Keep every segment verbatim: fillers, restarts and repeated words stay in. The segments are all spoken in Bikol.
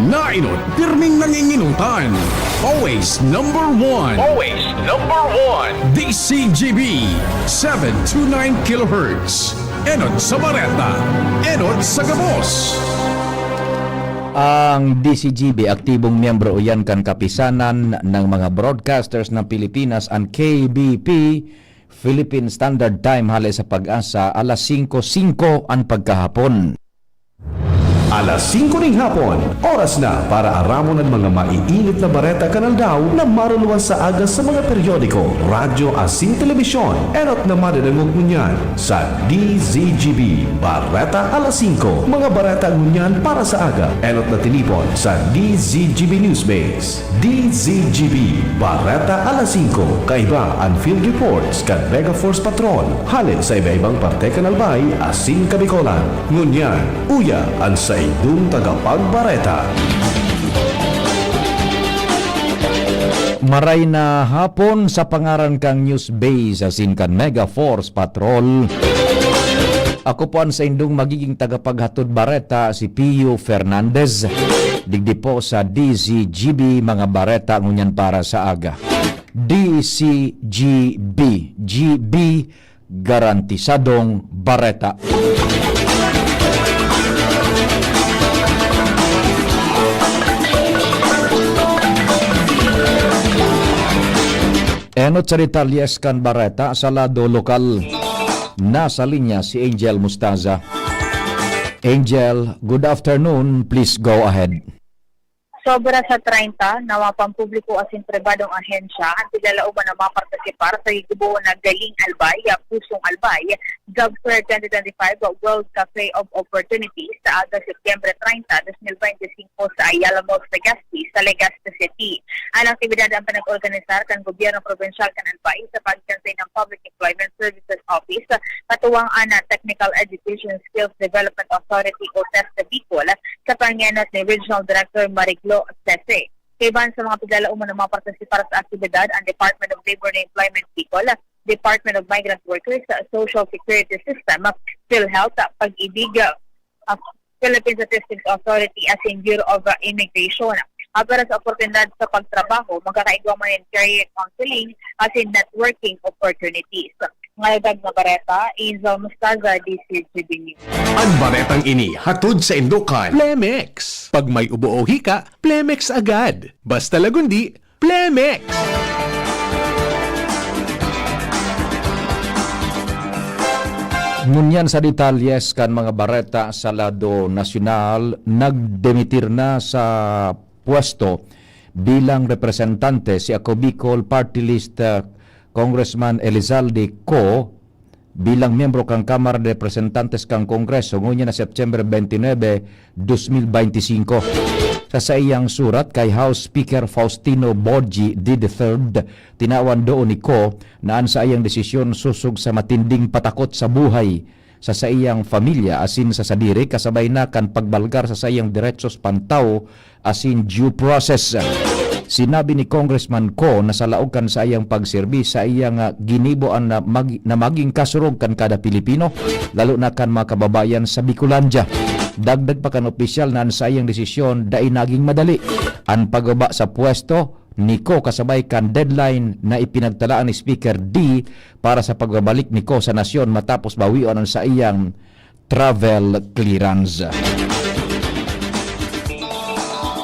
Nainot, pirming nanginginutan. Always number one. Always number one. D C G B, seven two nine kilohertz. Enot sa Bareta, enot sa gabos. Ang D C G B, aktibong miyembro iyan kan Kapisanan ng mga Broadcasters ng Pilipinas, ang K B P, Philippine Standard Time, hale sa Pag-asa, alas singko singko an pagkahapon. Alas singko ning hapon, oras na para aramon an mga maiinit na bareta kan aldaw na maruluwas sa aga sa mga periodiko, radyo asin telebisyon. Enot na madadangog ngunyan sa D Z G B Bareta alas singko. Mga bareta ngunyan para sa aga, enot na tinipon sa D Z G B Newsbase. D Z G B, Bareta alas singko, kaiba an field reports kan Mega Force Patrol, hale sa iba-ibang parte kan Albay asin Kabicolan. Ngunyan, uya an saindong tagapagbareta. Maray na hapon sa pangaran kan Newsbase asin kan Mega Force Patrol. Ako po an saindong magiging tagapaghatod bareta, si Pio Fernandez. Digdi po sa D Z G B, mga bareta ngunyan para sa aga. D Z G B, G B, garantisadong bareta. Enot sa detalyes kan bareta sa lado lokal. Nasa linya si Angel Mustaza. Angel, good afternoon. Please go ahead. Sobra sa treinta na mga pampubliko asin pribadong ahensya an piglalauman na mapartisipar sa gigibohon na Galing Albay, Pusong Albay, Job Fair twenty twenty-five World Cafe of Opportunities sa aga Setyembre treinta, dos mil beintisinko sa Ayala Mall, Legazpi, sa Legazpi City. An aktibidad an pinag-organisar kan gobyerno probinsyal kan Albay sa pagkansay ng Public Employment Services Office, katuwang an Technical Education Skills Development Authority o TESDA Bicol, sa pangenot ni Regional Director Mariglo Sese. Kaiban sa mga piglalauman na mapartisipar sa aktibidad, ang Department of Labor and Employment Bicol, Department of Migrant Workers, Social Security System, PhilHealth, Pag-ibig, ah, Philippine Statistics Authority asin Bureau of, ah, Immigration. Ah, para sa oportunidad sa pagtrabaho, magkakaigwa man nin career counseling asin networking opportunities. Ngayagag na bareta, Angel Mustaza, D Z G B News. An baretang ini hatod saindo kan Plemex. Pag may ubo o hika, Plemex agad. Basta Lagundi, Plemex! Ngunyan sa detalyes kan mga bareta sa lado nasyonal, nagdemitir na sa pwesto bilang representante si Ako Bicol Party List, ah, Congressman Elizalde Co bilang miyembro kan Kamara de Representantes kan Kongreso ngunyan na Setyembre twenty-nine, dos mil beintisinko. Sa saiyang surat kay House Speaker Faustino Boji the third, tinawan doon ni Co na an saiyang desisyon sosog sa matinding patakot sa buhay sa saiyang pamilya asin sa sadiri, kasabay na kan pagbalgar sa saiyang deretsos pantawo asin due process. Sinabi ni Congressman Co na sa laog kan saiyang pagserbi, saiyang, ah, ginibo an na mag-, na magin kasurog kan kada Pilipino, lalo na kan mga kababayan sa Bicolandia. Dagdag pa kan opisyal na an saiyang desisyon dai nagin madali. An pagbaba sa pwesto ni Co kasabay kan deadline na ipinagtalaan ni Speaker D para sa pagbabalik ni Co sa nasyon matapos bawion an saiyang travel clearance.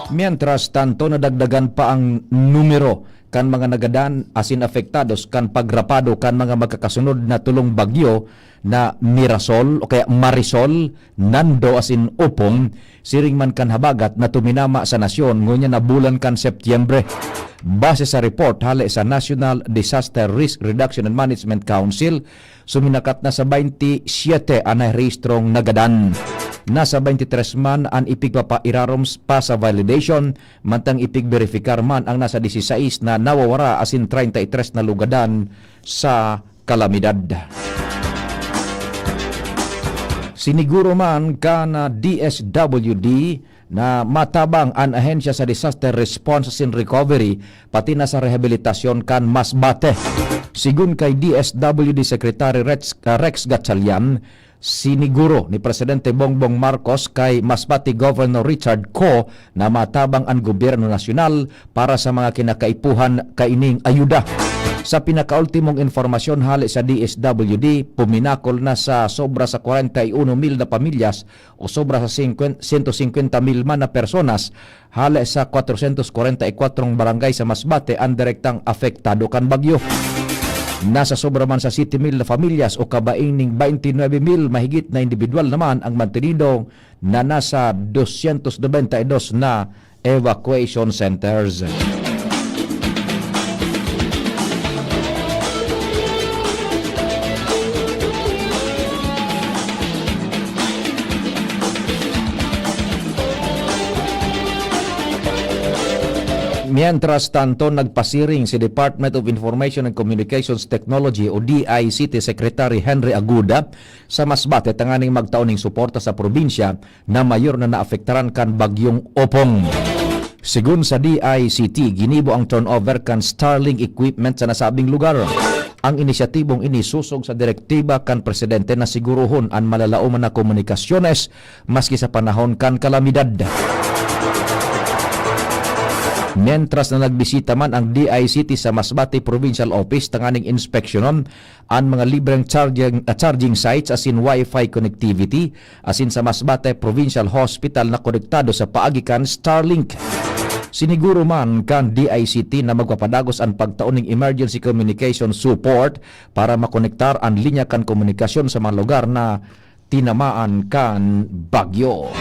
Mientras tanto, nadagdagan pa ang numero kan mga nagadan asin apektados kan pagrapado kan mga magkakasunod na tulong bagyo na Mirasol o kaya Marisol, Nando asin Opong, siring man kan habagat na tuminama sa nasyon ngunyan na bulan kan Setyembre. Base sa report hale sa National Disaster Risk Reduction and Management Council, suminakat na sa baynte siyete an narehistrong nagadan. Nasa baynte tres man an ipigpapairarom s-, pa sa validation, mantang ipigberefikar man ang nasa disisais na nawawara asin treinta y tres na lugadan sa kalamidad. Siniguro man kan D S W D na matabang an ahensya sa disaster response asin recovery, pati na sa rehabilitasyon kan Masbate. Sigon kay D S W D Secretary Rex, uh, Rex Gatchalian, Siniguro ni Presidente Bongbong Marcos kay Masbate Governor Richard Co na matabang an gobyerno nasyonal para sa mga kinakaipuhan kaining ayuda. Sa pinakaultimong impormasyon hale sa D S W D, puminakol na sa sobra sa kwarenta y uno mil na pamilyas o sobra sa singkwen-, sento singkwenta mil man na personas hale sa kwatrosyentos kwarenta y kwatro barangay sa Masbate an direktang apektado kan bagyo. Nasa sobra man sa siyete mil na pamilyas o kabaing ning baynte nuebe mil mahigit na indibidwal naman ang mantinido na nasa dosyentos nobenta y dos na evacuation centers. Mientras tanto, nagpasiring si Department of Information and Communications Technology o D I C T Secretary Henry Aguda sa Masbate tanganing magtao ning suporta sa probinsya na mayor na naapektaran kan Bagyong Opong. Sigon sa D I C T, ginibo ang turnover kan Starlink equipment sa nasabing lugar. Ang inisyatibong ini sosog sa direktiba kan presidente na sigurohon an malalaoman na komunikasyones maski sa panahon kan kalamidad. Mientras na nagbisita man ang D I C T sa Masbate Provincial Office tanganing inspeksyonon an mga libreng charging, ah, charging sites asin Wi-Fi connectivity asin sa Masbate Provincial Hospital na konektado sa paagi kan Starlink. Siniguro man kan D I C T na magpapadagos an pagtao ning emergency communication support para makonektar an linya kan komunikasyon sa mga lugar na tinamaan kan bagyo.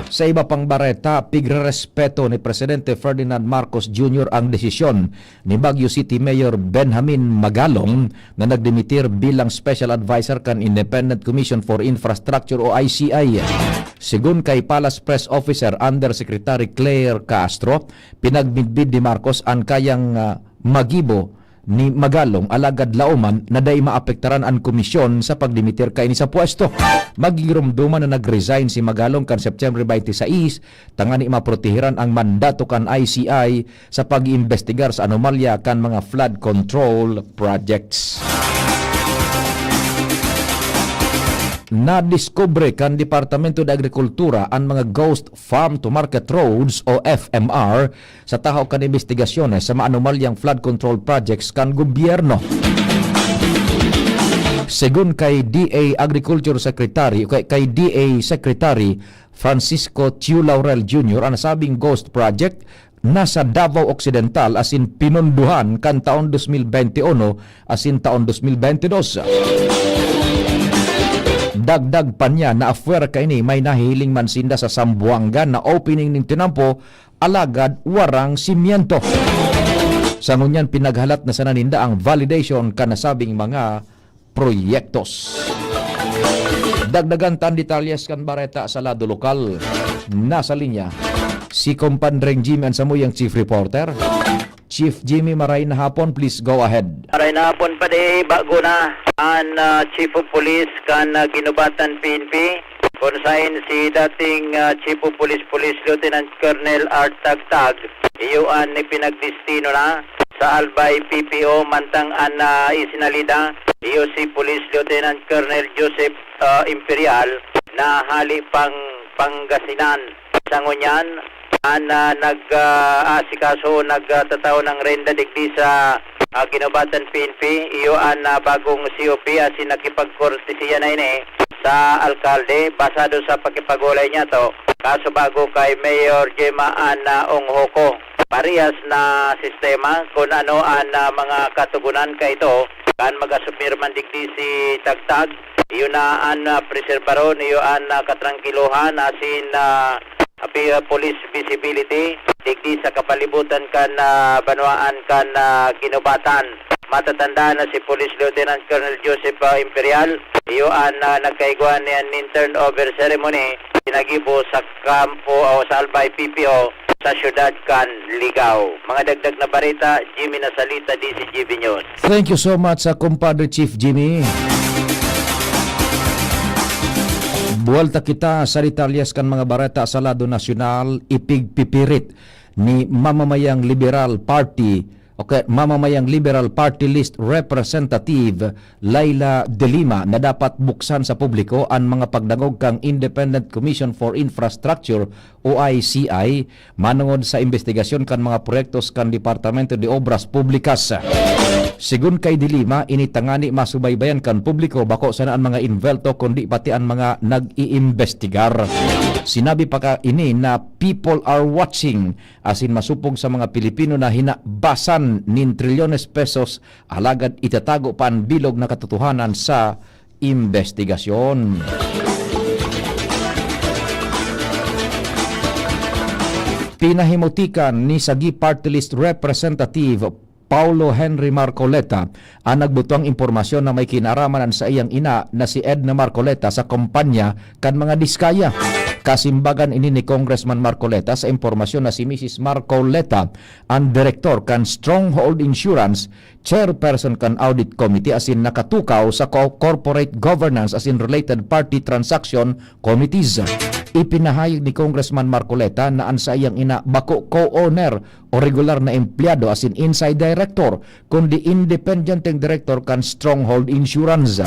Sa iba pang bareta, pigrerespeto ni Presidente Ferdinand Marcos Junior ang desisyon ni Baguio City Mayor Benjamin Magalong na nagdimitir bilang Special Adviser kan Independent Commission for Infrastructure o I C I. Sigon kay Palace Press Officer Undersecretary Claire Castro, pinagbidbid ni Marcos an kayang, ah, magibo ni Magalong, alagad laoman na dai maapektaran an komisyon sa pagdimitir kaini sa pwesto. Magigiromdoman na nag-resign si Magalong kan September twenty-six, tangani maprotehiran ang mandato kan I C I sa pag-iimbestigar sa anomalya kan mga flood control projects. Nadiskubre kan Departamento de Agrikultura an mga ghost farm to market roads o F M R sa tahaw kan imbestigasyon sa maanomalyang flood control projects kan gobyerno. Segun kay D A Agriculture Secretary, kay, kay D A Secretary Francisco Tiu Laurel Junior, ang nasabing ghost project nasa Davao Occidental asin pinunduhan kan taon dos mil bente uno asin taon dos mil bente dos. Dagdag pa niya na afwer kaini may nahihiling man sinda sa Zamboanga na opening nin tinampo alagad warang simyento. Sa ngunyan, pinaghalat na sana ninda ang validation kan nasabing mga proyektos. Dagdagan tan detalyes kan bareta sa lado lokal. Nasa linya si Compadreng Jimmy, an samuyang chief reporter. Chief Jimmy, maray na hapon, please go ahead. Maray na hapon, padi, bago na an, ah, Chief of Police kan, ah, Guinobatan P N P, kun sain si dating, ah, Chief of Police, Police Lieutenant Colonel Art Tagtag, iyo an ipinagdestino na sa Albay P P O, mantang an, ah, isinalida, iyo si Police Lieutenant Colonel Joseph, ah, Imperial na hali pang Pangasinan. Sa ngunyan, an, ah, nag, ah, asikaso, nagtatao ng renda digdi sa, ah, Guinobatan P N P, iyo an, ah, bagong C O P asin nakipagkortesiya na ini sa alkalde, basado sa pakipag-olay niya to. Kaso bago kay Mayor Gemma Ana Onghoco, parehas na sistema kun ano an, ah, mga katugunan kaito, kan mag-asumir man digdi si Tagtag, iyo na an, ah, preserbaron, iyo an, ah, katrangkilohan asin, ah, api-, ah, police visibility digdi sa kapalibutan kan, ah, banwaan kan, ah, Guinobatan. Matatandaan na si Police Lieutenant Colonel Joseph, ah, Imperial, iyo an, ah, nagkaigwa niyan nin turnover ceremony, pinagibo sa kampo o sa Albay P P O sa siyudad kan Ligao. Mga dagdag na bareta, Jimmy Nasalita, D C G B News. Thank you so much, sa Compadre Chief Jimmy. Buwalta kita sa detalyes kan mga bareta sa lado nasyonal. Ipigpipirit ni mamamayang Liberal Party Okay, mamamayang Liberal Party List Representative Leila de Lima na dapat buksan sa publiko an mga pagdangog kan Independent Commission for Infrastructure o I C I manongod sa imbestigasyon kan mga proyektos kan Departamento de Obras Publicas. Sigon kay de Lima, ini tangani masubaybayan kan publiko, bako sana an mga involto kundi pati an mga nag-iimbestigar. Sinabi pa kaini na people are watching asin masopog sa mga Pilipino na hinabasan nin trilyones pesos, alagad itatago pa an bilog na katotohanan sa imbestigasyon. Pinahimutikan ni sagi Party List Representative Paulo Henry Marcoleta an nagbutuang impormasyon na may kinaraman an saiyang ina na si Edna Marcoleta sa kompanya kan mga Diskaya. Kasimbagan ini ni Congressman Marcoleta sa impormasyon na si Misis Marcoleta an direktor kan Stronghold Insurance, chairperson kan Audit Committee asin nakatukaw sa co-, corporate governance asin related party transaction committees. Ipinahayag ni Congressman Marcoleta na an saiyang ina bako co-owner o regular na empleyado asin inside director, kundi independenteng direktor kan Stronghold Insurance.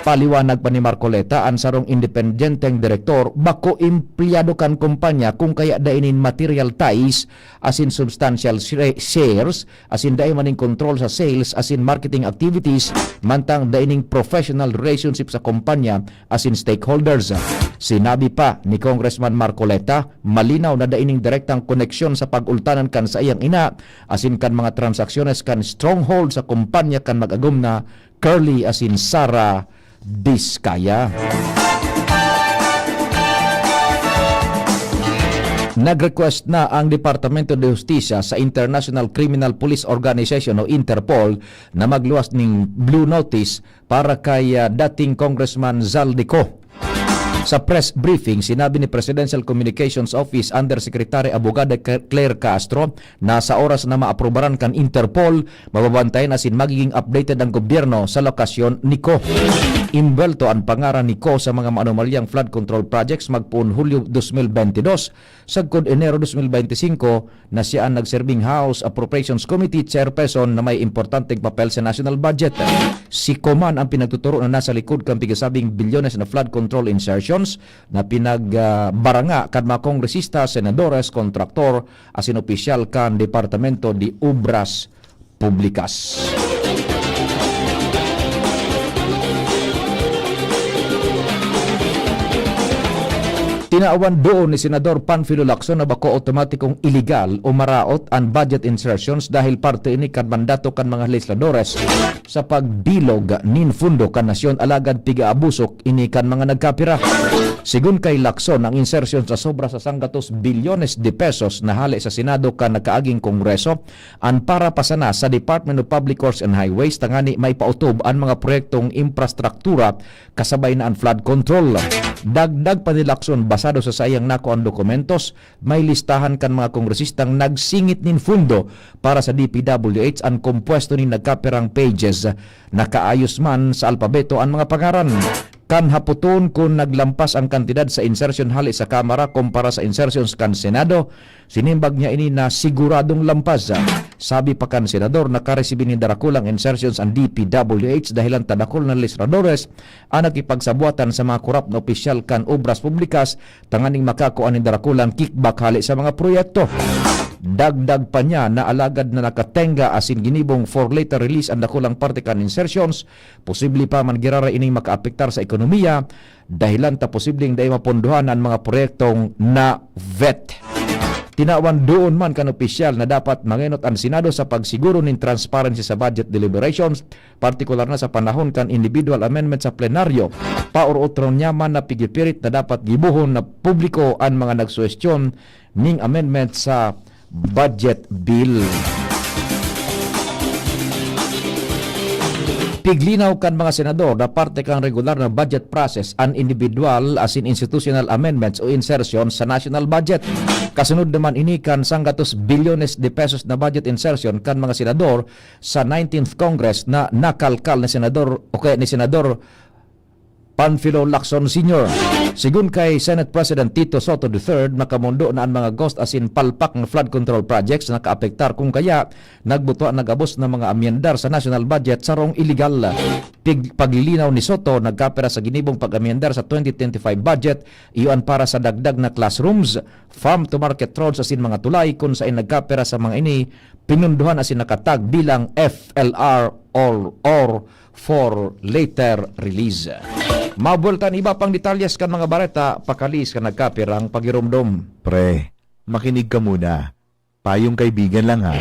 Paliwanag pa ni Marcoleta, an sarong independenteng direktor bako empleyado kan kompanya, kun kaya dai nin material ties asin substantial share-, shares, asin dai man nin kontrol sa sales asin marketing activities, mantang dai nin professional relationship sa kompanya asin stakeholders. Sinabi pa ni Congressman Marcoleta, malinaw na dai nin direktang koneksyon sa pag-ultanan kan saiyang ina asin kan mga transaksyones kan Stronghold sa kompanya kan mag-agom na Curly asin Sara Diskaya. Nag-request na ang Departamento de Justicia sa International Criminal Police Organization o Interpol na magluwas ning blue notice para kay, ah, dating Congressman Zaldy Co. Sa press briefing, sinabi ni Presidential Communications Office Undersecretary Abogada Claire Castro na sa oras na maaprubaran kan Interpol, mababantayan asin magiging updated ang gobyerno sa lokasyon ni Co. Imbuwelto an pangaran ni Co sa mga maanomalyang flood control projects magpoon Hulyo dos mil bente dos, sagkod Enero dos mil bente singko, na siya an nagserbing House Appropriations Committee Chairperson na may importanteng papel sa national budget. Si Co man ang pinagtuturo na nasa likod kan pigasabing bilyones na flood control insertions na pinagbaranga kan mga kongresista, senadores, kontraktor, asin opisyal kan Departamento de Obras Publicas. Tinawan doon ni Senador Panfilo Lacson na bako otomatikong iligal o maraot an budget insertions dahil parte ini kan mandato kan mga legisladores sa pagbilog nin pundo kan nasyon, alagad pig-aabusok ini kan mga nagkapira. Sigon kay Lacson, ang insertion sa sobra sa sanggatos bilyones de pesos na hale sa Senado kan nakaaging Kongreso an para pa sana sa Department of Public Works and Highways tangani maipautob an mga proyektong infrastruktura kasabay na an flood control. Dagdag pa ni Lacson, basado sa saiyang nakuang dokumentos, may listahan kan mga kongresistang nagsingit nin pundo para sa D P W H, an kompuesto nin nagkapirang pages. Nakaayos man sa alpabeto an mga pangaran. Kan hapoton kun naglampas ang kantidad sa insertion hale sa Kamara kumpara sa insertions kan Senado, sinimbag niya ini na siguradong lampas. Sabi pa kan Senador, nakaresibi nin darakulang insertions an D P W H dahilan ta dakul na legisladores an nakipagsabwatan sa mga korap na opisyal kan Obras Publikas tanganing makakua nin darakulang kickback hale sa mga proyekto. Dagdag pa niya na alagad na nakatenga asin ginibong for later release an dakulang parte kan insertions, posible pa man giraray ining makaapektar sa ekonomiya, dahilan ta posibleng dai mapondohan an mga proyektong na-vet. Tinawan doon man kan opisyal na dapat mangenot an Senado sa pagsiguro nin transparency sa budget deliberations, partikular na sa panahon kan individual amendment sa plenaryo. Paor-otro niya man na pigipirit na dapat gibohon na publiko an mga nagsuhestyon ning amendment sa budget bill. Piglinaw kan mga senador na parte kan regular na budget process an individual asin institutional amendments o insertion sa national budget. Kasunod naman ini kan sanggatos bilyones de pesos na budget insertion kan mga senador sa nineteenth Congress na nakalkal ni Senador, o kaya ni Senador Panfilo Lacson Senior. Sigon kay Senate President Tito Sotto the third, nakamondo na an mga ghost asin palpak nga flood control projects na nakaapektar, kun kaya nagbutua, nag-abos na mga amyendar sa national budget, sarong iligal. Pig-, paglilinaw ni Sotto, nagkapira sa ginibong pag-amyendar sa twenty twenty-five budget, iyo an para sa dagdag na classrooms, farm to market roads asin mga tulay, kun saen nagkapira sa mga ini pinundohan asin nakatag bilang F L R or, or for later release. Mabuelta an iba pang detalyes kan mga bareta, pakaliis kan nagkapirang pagiromdom. Pre, makinig ka muna. Payong kaibigan lang, ha.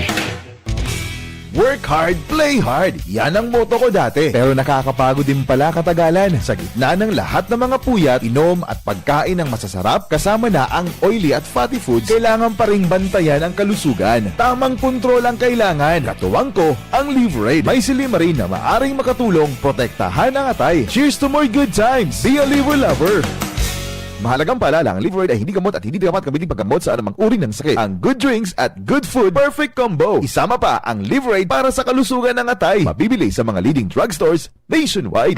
Work hard, play hard. Yan ang motto ko dati. Pero nakakapagod din pala katagalan. Sa gitna ng lahat ng mga puyat, inom at pagkain ng masasarap, kasama na ang oily at fatty foods, kailangan pa ring bantayan ang kalusugan. Tamang kontrol ang kailangan. Katuwang ko, ang Livraid. May silymarin na maaring makatulong protektahan ang atay. Cheers to more good times! Be a Liver Lover! Mahalagang paalala, ang Livraid ay hindi gamot at hindi dapat gamitin paggamot sa anumang uri ng sakit. Ang good drinks at good food, perfect combo. Isama pa ang Livraid para sa kalusugan ng atay. Mabibili sa mga leading drugstores nationwide.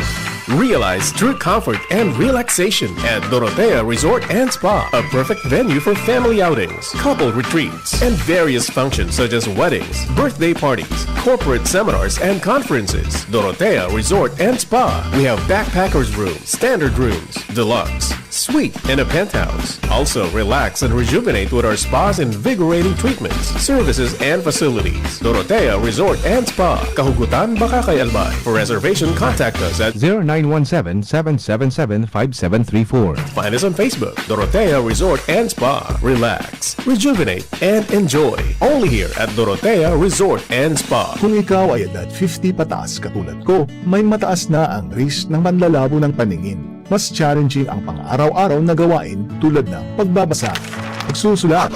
Realize true comfort and relaxation at Dorotea Resort and Spa, a perfect venue for family outings, couple retreats, and various functions such as weddings, birthday parties, corporate seminars, and conferences. Dorotea Resort and Spa. We have backpackers room, standard rooms, deluxe, suite, and a penthouse. Also, relax and rejuvenate with our spa's invigorating treatments, services, and facilities. Dorotea Resort and Spa, Kahugutan, Bacacay, Albay. For reservation, contact us at zero nine one seven, seven seven seven, five seven three four. Find us on Facebook, Dorotea Resort and Spa. Relax, rejuvenate, and enjoy. Only here at Dorotea Resort and Spa. Kung ikaw ay edad fifty pataas katulad ko, may mataas na ang risk ng panlalabo ng paningin. Mas challenging ang pang-araw-araw na gawain tulad ng pagbabasa, pagsusulat,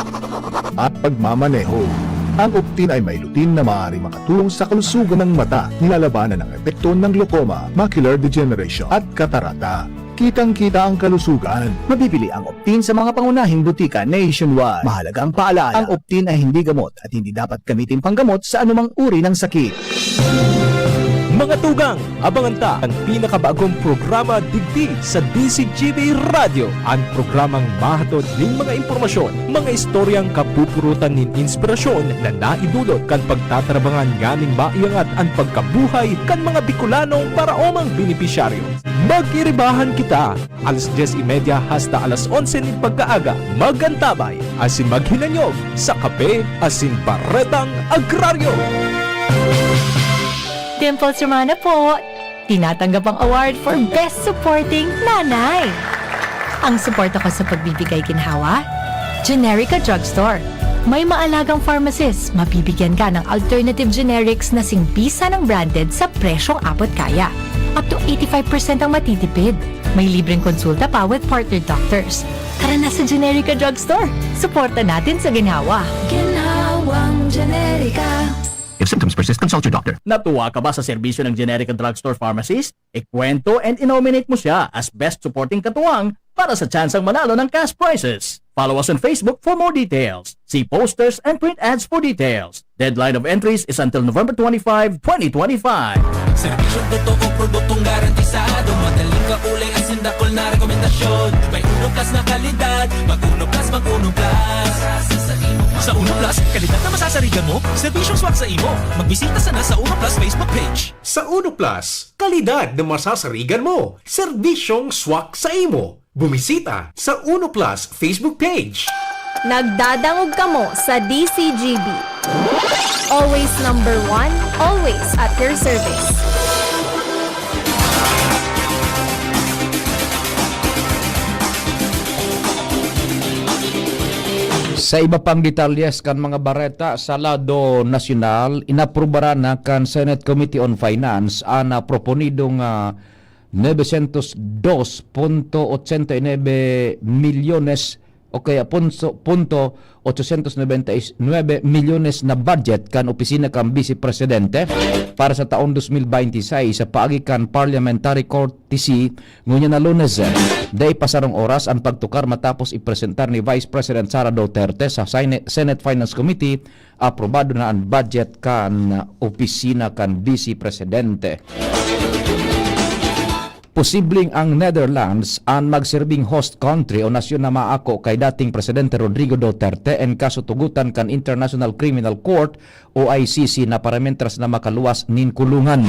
at pagmamaneho. Ang Optin ay may lutein na maaaring makatulong sa kalusugan ng mata, nilalabanan ang epekto ng glaucoma, macular degeneration, at katarata. Kitang-kita ang kalusugan. Mabibili ang Optin sa mga pangunahing butika nationwide. Mahalagang paalala, ang Optin ay hindi gamot at hindi dapat gamitin panggamot sa anumang uri ng sakit. Mga tugang, abangan ta an pinakabagong programa digdi sa D C G B Radyo, an programang mahatod nin mga impormasyon, mga istoryang kapupurutan nin inspirasyon na naidulot kan pagtatarabangan nganing maiangat an pagkabuhay kan mga Bicolanong paraomang benepisyaryo. Mag-iribahan kita! Alas dyes y media hasta alas onse nin pagkaaga, mag-antabay asin maghinanyog sa Kape asin Baretang Agraryo. Dimples Romana po! Tinatanggap ang award for Best Supporting Nanay. Ang suporta ko sa pagbibigay ginhawa, Generica Drugstore. May maalagang pharmacist, mabibigyan ka ng alternative generics na singbisa ng branded sa presyong abot kaya. Up to eighty-five percent ang matitipid. May libreng konsulta pa with partner doctors. Tara na sa Generica Drugstore. Suporta natin sa ginhawa. Ginhawang Generica. If symptoms persist, consult your doctor. Natuwa ka ba sa serbisyo ng Generica Drugstore Pharmacist? Ikwento and i-nominate mo siya as Best Supporting Katuwang para sa tsansang manalo ng cash prizes. Follow us on Facebook for more details. See posters and print ads for details. Deadline of entries is until November twenty-five, twenty twenty-five. Serbisyong totoo, produktong garantisado, madaling kaulay, asin dakul na rekomendasyon. May Uno Plus na kalidad, mag Uno Plus, mag Uno Plus. Sa Uno Plus, kalidad na masasarigan mo, serbisyong swak sa imo. Magbisita sana sa Uno Plus Facebook page. Sa Uno Plus, kalidad na masasarigan mo, serbisyong swak sa imo. Bumisita sa Uno Plus Facebook page. Nagdadangog kamo sa D C G B. Always number one, always at your service. Sa iba pang detalyes kan mga bareta sa lado nasyonal, inaprubaran na kan Senate Committee on Finance an, ah, proponidong, ah, novecientos dos punto ochenta y nueve milyones o kaya punso-, punto ochocientos noventa y nueve milyones na budget kan opisina kan Vice Presidente para sa taon dos mil baynte y seis sa paagi kan parliamentary courtesy ngunyan na Lunes. Dai pa sarong oras an pagtukar matapos ipresentar ni Vice President Sara Duterte sa Sine-, Senate Finance Committee, aprobado na an budget kan opisina kan Vice Presidente. Posibleng ang Netherlands an magserbing host country o nasyon na maako kay dating Presidente Rodrigo Duterte en kaso tugotan kan International Criminal Court o I C C na paramientras na makaluwas nin kulungan.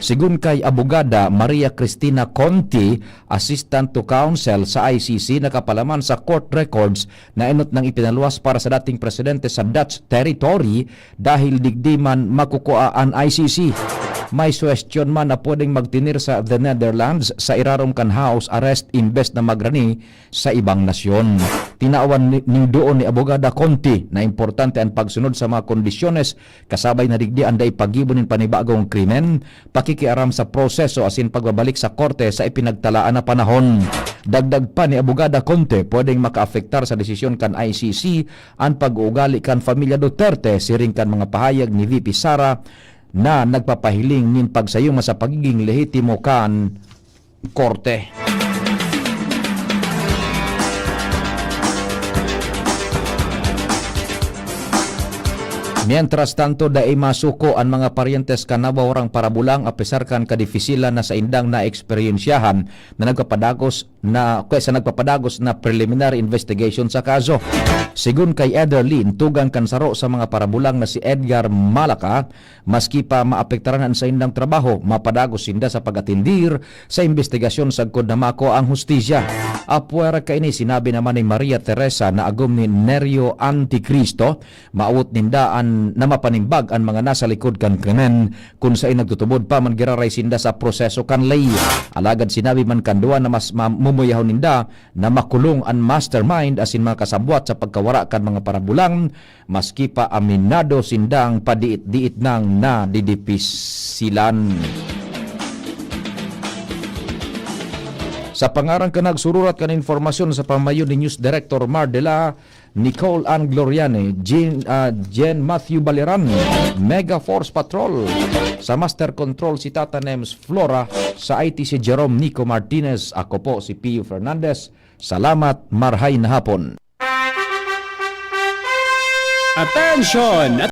Sigon kay Abogada Maria Cristina Conti, Assistant to Counsel sa I C C, nakapalaman sa court records na enot nang ipinaluwas para sa dating presidente sa Dutch territory dahil digdi man makukua an I C C. May suhestyon man na pwedeng magtener sa The Netherlands sa irarom kan house arrest imbes na magrani sa ibang nasyon. Tinawan ni, ning duon ni Abogada Conti na importante an pagsunod sa mga kondisyones kasabay na digdi an dai paggibo nin panibagong krimen, pakikiaram sa proseso asin pagbabalik sa korte sa ipinagtalaan na panahon. Dagdag pa ni Abogada Conti, pwedeng makaapektar sa desisyon kan I C C an pag-uugali kan pamilya Duterte, siring kan mga pahayag ni V P Sara na nagpapahiling nin pagsayuma sa pagiging lehitimo kan korte. Mientras tanto, dai masuko an mga paryentes kan nawawarang parabulang apesar kan kadifisilan na saindang naeksperyensyahan na nagpapadagos na, kaya sa nagpapadagos na preliminary investigation sa kaso. Sigon kay Ederlyn, tugang kan saro sa mga parabulang na si Edgar Malaca, maski pa maapektaran an saindang trabaho, mapadagos sinda sa pag-atindir sa imbestigasyon sagkod na makua ang hustisya. Apwera kaini, sinabi naman ni Maria Teresa na agom ni Nerio Anticristo, maawot ninda an na mapanimbag an mga nasa likod kan krimen, kun saen nagtutubod pa man giraray sinda sa proseso kan ley. Alagad sinabi man kan duwa na mas mamumuyahon ninda na makulong an mastermind asin mga kasabwat sa pagkawara kan mga parabulang, maski pa aminado sindang padiit-diit nang nadidipisilan. Sa pangaran kan nagsururat kan impormasyon sa pamayo ni News Director Mar de la Nicole Ann Gloriani, Jean, ah, Jen Matthew Baleran, Mega Force Patrol, sa Master Control si Tata Nems Flora, sa I T si Jerome Nico Martinez, ako po si Pio Fernandez. Salamat, marhay na hapon. Attention!